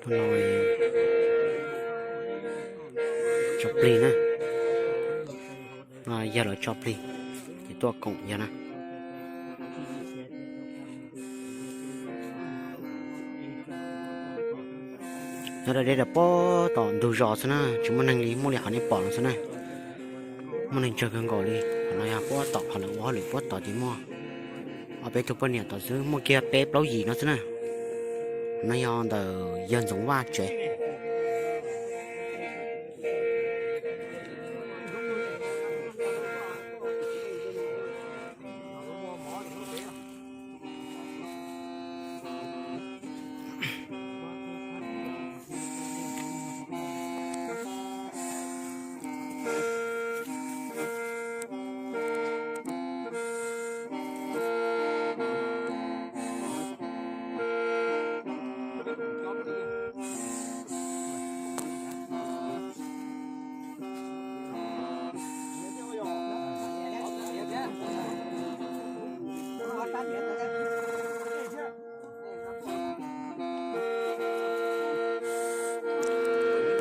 No tso plig na, no yawg lawv tso plig, ces tuaj koom yawg na. Nyob rau deb rau puag tom ntug zos xwb na, tsis muaj neeg li, muaj li qhov nej pom no xwb na. Muaj neeg tsawg kawg nkaus li. Qhov no yog puag tom qhov lawv ua hauj lwm puag tod ces muaj ob peb tug poj niam tod xwb, muaj kiag peb plaub yim no xwb na. No yog ntawm yawg Ntxoov Vaj tsev.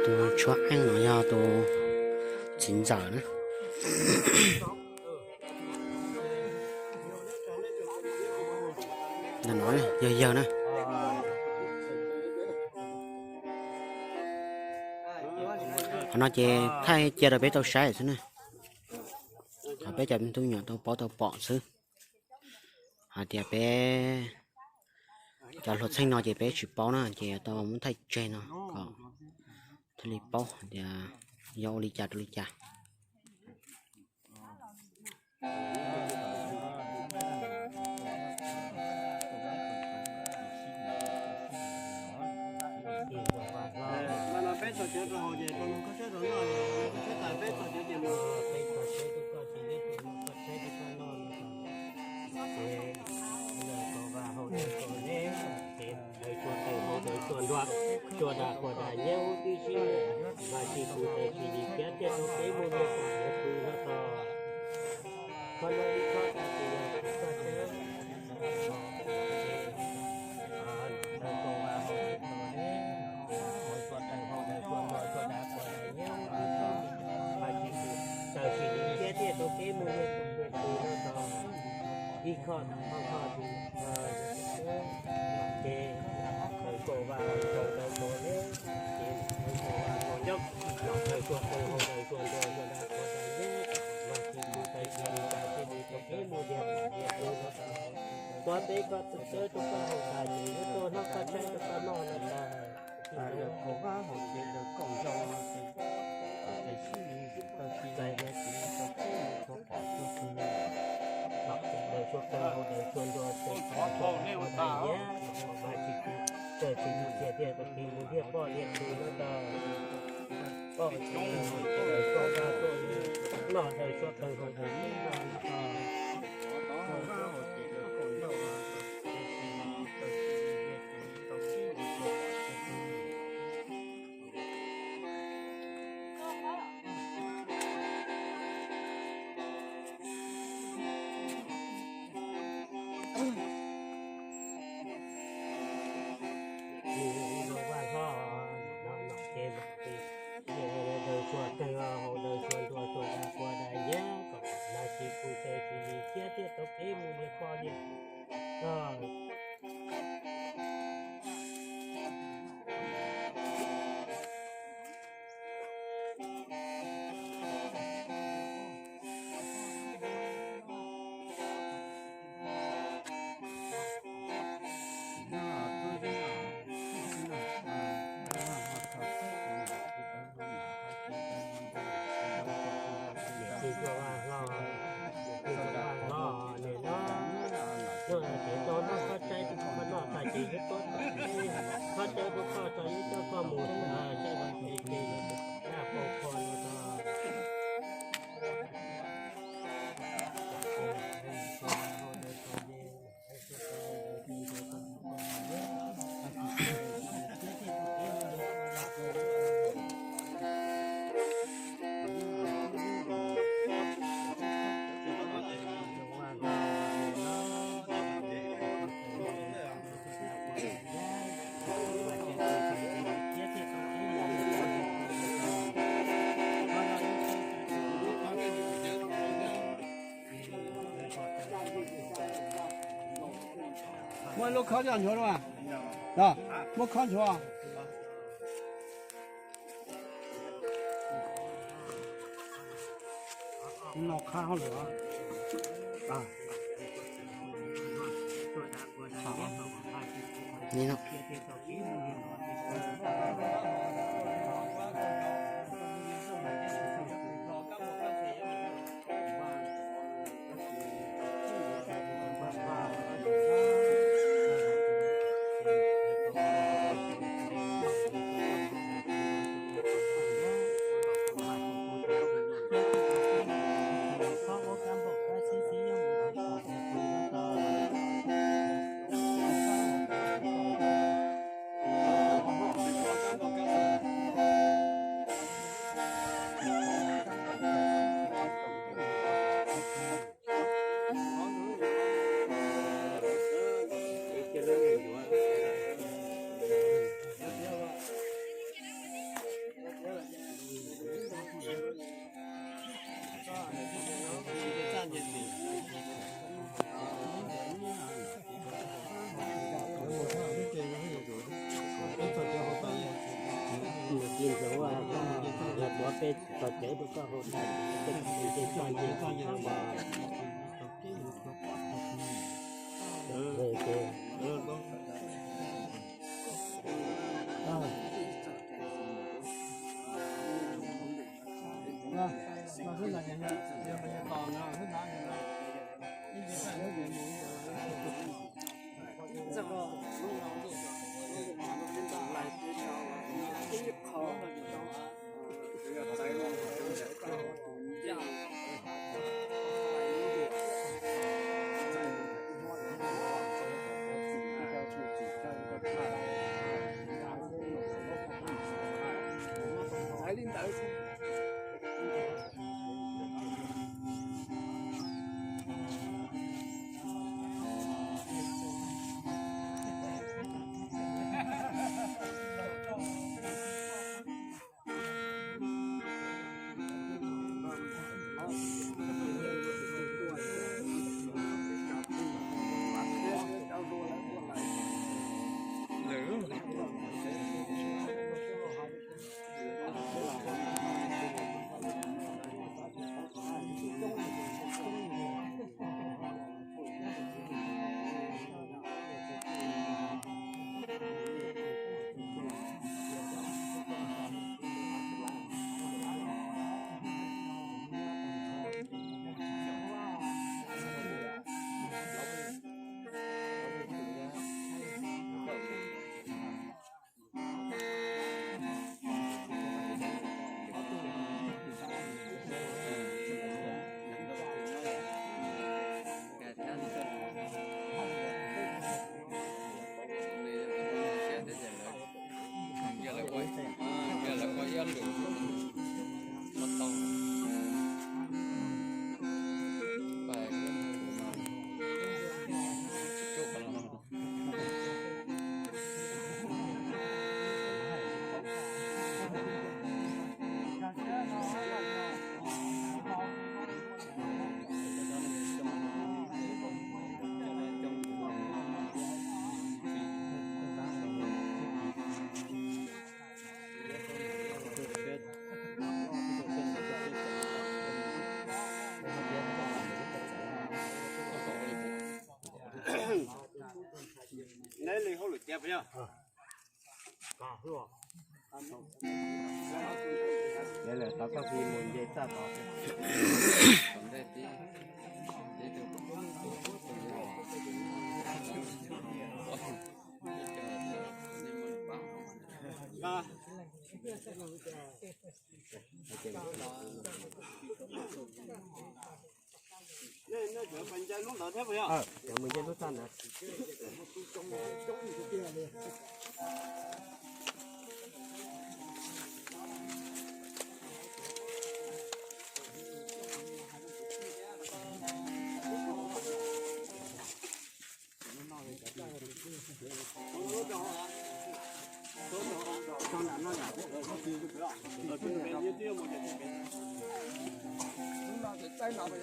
Tus tshuab qeej no yog tus txiv ntxawm na. Ntawm no yog yawg na. Qhov no ces thaij cia rau peb tau saib xwb na. Qhov peb cov me tub me nyuam tau paub tau pom xwb. Hais tias peb cov hluas txheej no ces peb tsis paub na, ces tau muab thaij tseg no kom thiaj li paub hais tias yog ua li cas rau li cas. Ntawd tsuas qeeg hauv ntawd tsuas nruas, tsuas dam quas dam nyab huv tib si, Vaj Tswv tus ntawd tsis lim thiab thiaj tau peb mus rau tom ntawd pw no tod. Qhov no ib qho tag kis yog kuv txoj cawb. Ntawd tsuas vaj hauv ntawd tsuas nruas, tsuas qeeg hauv ntawd tsuas nruas, tsuas dam quas dam nyab huv tib si, Vaj Tswv tus ntawd tsis lim thiab thiaj tau peb mus rau tom ntawd pw no tod. Ib qho ob qho ces ntawd tsuas vaj hauv ntawd tsuas nruas, ces ntawd tsuas qeeg hauv ntawd tsuas nruas, tsuas dam quas dam nyab, Vaj Tswv tus ntawd tsis lim cas thiaj li tau peb mus rau tom ntawd pw no tod. Tuav peb koj txoj cawb rau koj haus tas ces yuav tuaj noj koj tshaib rau koj noj no tod. Ntawd tsuas vaj hauv ces ntawd koom nrog ces sib lim tau tsis lais yog tsis tau peb mus rau tom ntawd pw. Tom ces ntawd tsuas qeeg hauv ntawd tsuas nruas, tsuas dam quas dam nyab, Vaj Tswv tus ntawd tsis lim cas thiaj tau peb mus rau tom ntawd pw no tod. Koj tsis mus ces ntawd koj vaj tuaj noj ntawd tsuas qeeg hauv ntawd noj no tod. Tsuas vaj hauv ces ntawd koom nrog Vaj hlob no ces ntawd tsuas qeeg hauv ntawd tsuas nruas tsuas dam quas dam nyab kom Vaj Tswv tus ntawd tsis lim thiab thiaj tau peb mus rau tom ntawd pw no tod. Ces tsuas vaj hlob, ces tsuas vaj hlob nim no, ces tau noj koj tshaib rau koj noj tas ces yuav tuaj, koj tshaib rau koj tso, yuav coj koj mus, tshaib rau ces ces yuav daj pau kho no tod. Lub khob coj nchuav lub, muab khob nchuav. Noj qab hauj lwm. Mus ci ntxuav, yog tuav peb tog cawv rau koj hauv tag, peb tog cawv txoj nce txoj nce mas. Neb li hauj lwm tiav puas yog? Yog lawm tau koj mus nce txaj tod. Mus nce lub txaj ntawd.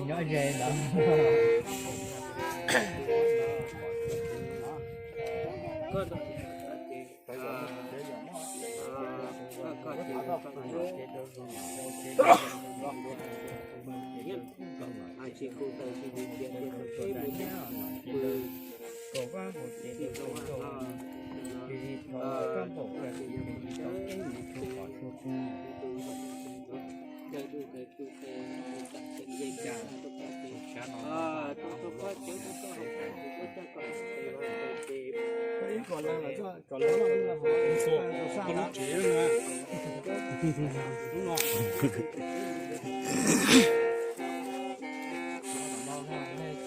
Nyob ze ntawd. Ib kom leej lawm, kom leej lawm, lub tsev no.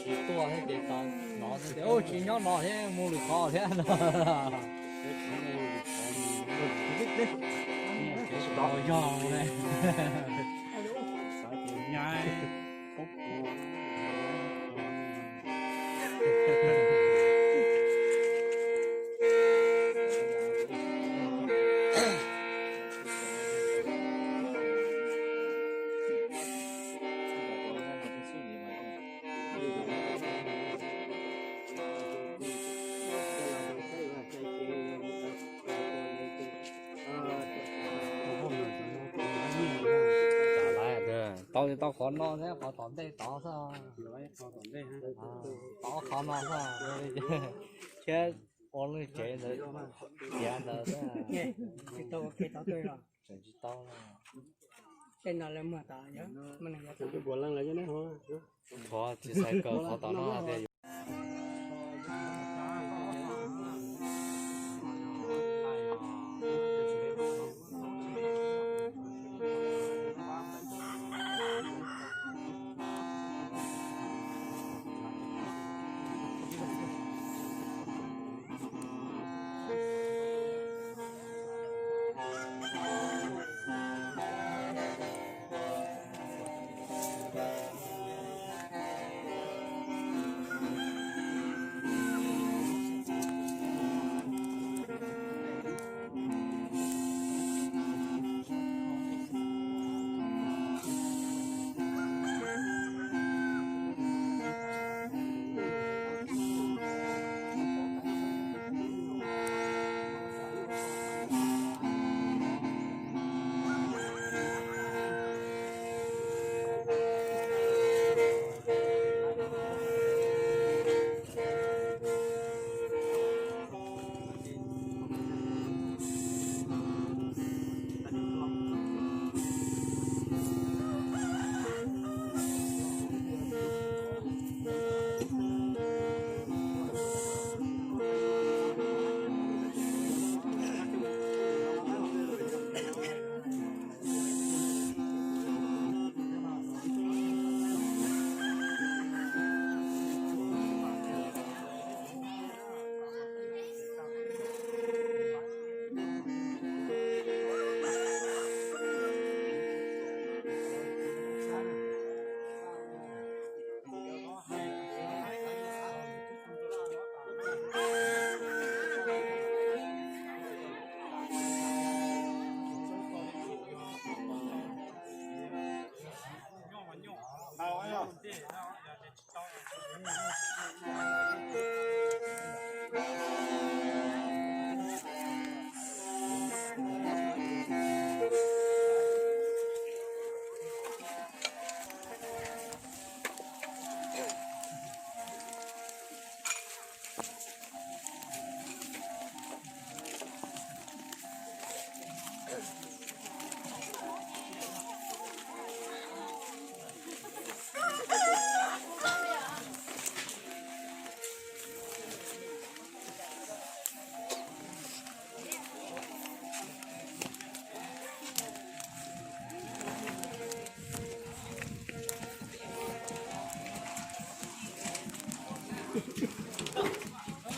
Tsis tuaj thiab ces tos no, ua tsis nyob no thiab, mus lwm qhov thiab no. Yog ne. Nyab. Tau tau qhov no thiab qhov tom ntej tod xwb. Tau qhov no xwb. Thiab ua lub tsev ntawd tiav ntawd xwb. Tseem tsis tau. Thov tsis xaiv kaw qhov tom no tias yus